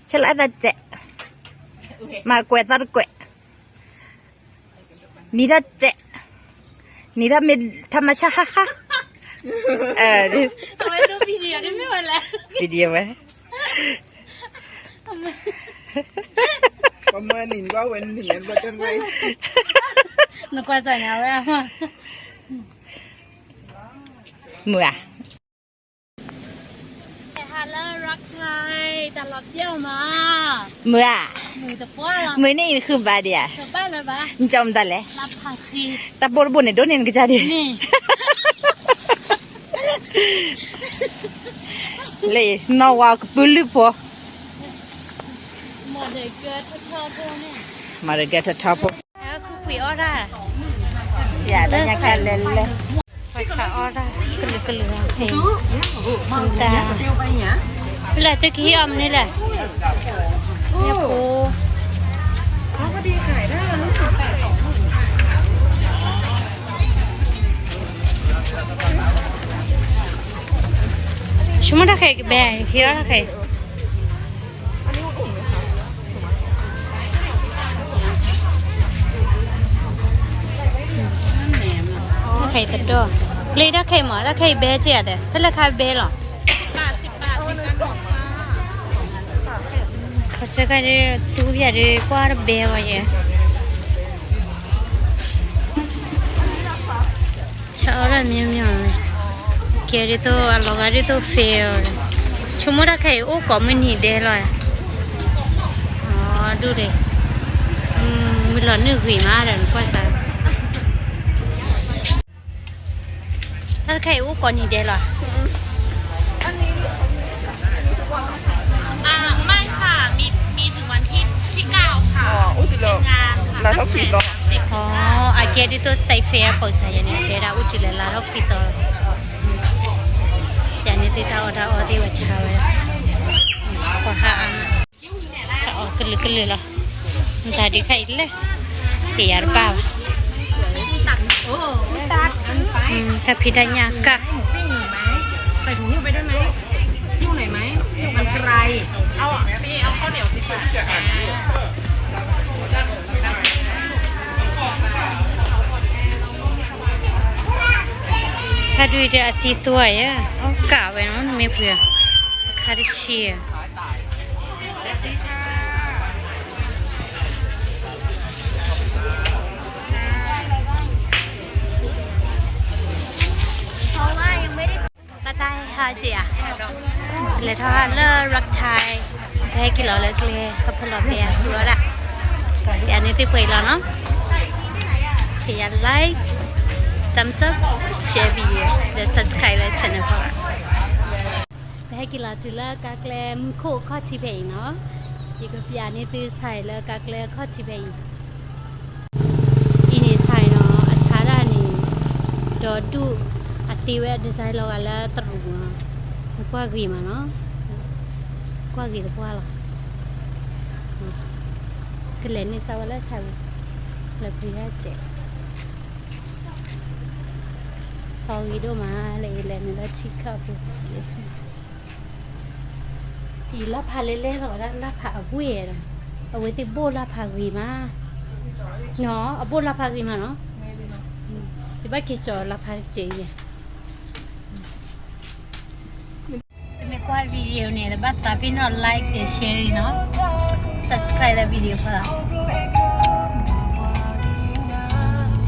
ဆဲးလီၤအသးစဲး, မၤကွဲးသီတကွဲး, နံၤထီၣ်စဲး, နံၤထီၣ်မ့ၢ်ထီၣ်မၤဆါဟါဟါ, အၢ video ဝဲ, ပမၢနံၤဘၣ်ဝဲနံၤ နကွၢ်စၢ်ညါဝဲ, မုာ်ဧါ မုာ်ဧါ, မုာ်န့ၣ်အံၤနဃုဘၣ်ဒံးဧါ, နကၠီမတၤလဲၣ်, တၢ်ဘိၣ်တဘိၣ်န့ၣ် ဒိးန့ၢ်နကစၢ်ဒံး, လၢနီၢ်ဝါကပုာ်လုၢ်ဖိ, မၤတဂဲၤထီၣ်ထီဖိ, အီၣ်တၢ်, ကလုာ်ကလုာ်, ဖဲ, လၢသုကဟံးအီၣ်မနုၤလဲၣ်, ဖိ ဆိကမိၣ်တၢ်ခဲအံၤကဘဲ, ဟံးအီၣ်တၢ်ခဲအံၤ, တၢ်ခဲအံၤတဒိၣ်, လၢတၢ်ခဲအံၤမး တၢ်ခဲအံၤဘဲက့ၤဧါ, ဖဲလဲၣ်ခါဘဲလီၤ. ခီဆၢကဒီး သူပျဲဒုး ကွၢ်တဘဲဝဲယဲ, ဆၢအီၣ်တၢ်မံၤမံၤ, ကဲဒ်သိးအလီၤဂာ်ဒ်သိး fair, ဆိကမိၣ်တၢ်ခဲအံၤအိၣ်ကိးမုၢ်နံၤဒဲးလီၤ, ဒူၣ်ဒဲး, မုၢ်လီၤနုာ်ဂ့ၤမးဒီးနကွၢ်စၢ် တၢ်တခါအံၤအိၣ်ကိးနံၤဒဲးလီၤ. အကဲဒ်သိး state fair အပိစၢ်ယဲန့ၣ် တဲဒၣ်အိၣ်တုၤလၢလါထီၣ်ခွံသီလီၤ. ယၤန့ၣ်သ့ၣ်တၢ်အီၣ်တၢ်အီသ့ၣ်ဝဲဆါဝဲ, ပှၤဟးအါမး တၢ်အီၣ်ကလုာ်ကလုာ်လီၤ. မတၤဒုးခါအံၤလဲၣ်, ယၤတဘၣ်ဘၣ်, တၢ်ဖံးတၢ်ညၣ်ကၢ်, တၢ်ဒုးအသံသွါယဲ, အီၣ်ကၢ်ဝဲနီၤ မ့ၢ်ပှ့ၤ, အခါတဆံ ဘၣ်တၢ်ဟဲဟးက့ၤဧါ, လဲၤထီၣ်ဟးလၢ Ras Thai, ပဟဲက့ၤလီၤလၢကျဲ ပဖီလီၤပဲအဃုအီၣ်ဒၣ်, ယၤန့ၣ်သ့ၣ်ပှဲၤလီၤနီၤ, ကယၤ like, thumbs up, share video, ဒီး subscribe လၢ channel ဖီလာ် ပဟဲက့ၤလီၤတုၤလၢကါကျဲမူခိၣ်အခီၣ်ထံးဖဲအံၤနီၤ, ယကပျးန့ၢ်သုစဲးလၢကါကျဲအခီၣ်ထံးဖဲအံၤ, အံၤန့ၣ်စဲးနီၤ အဆါဒၣ်န့ၣ်, ဒီးဒူၣ်အတ့ဝဲအ design လီၤဂာ်လၢတရူးနီၤ, နကွၢ်ဂ့ၤမးနီၤ, ကွၢ်ဂ့ၤသပှၢ်လီၤ, ကလဲၤန့ၢ်စးဝဲလၢဆါဝံၤ, လၢပျံၤတၢ်စဲး ဟီဂ့ၤဒိၣ်မး လၢယလဲၤန့ၣ်လၢထံခၢၣ်အပူၤ အံၤလၢဖးလဲၣ်လဲၣ်လီၤ လၢဖးအဝ့ၢ်ဒီး, အဝဲသ့ၣ်ဘိၣ်လၢဖးဂ့ၤမး, နီၤ အဘိၣ်လၢဖးဂ့ၤမးနီၤ, ယဘၣ်က့ၤကၠီၤလၢဖးတစဲးအံၤ သုမ့ၢ်ကွၢ် video န့ၣ် တဘၣ်သးပ့ၤနီၣ် like ဒီး share နီၤ, subscribe လၢ video ဖီလာ်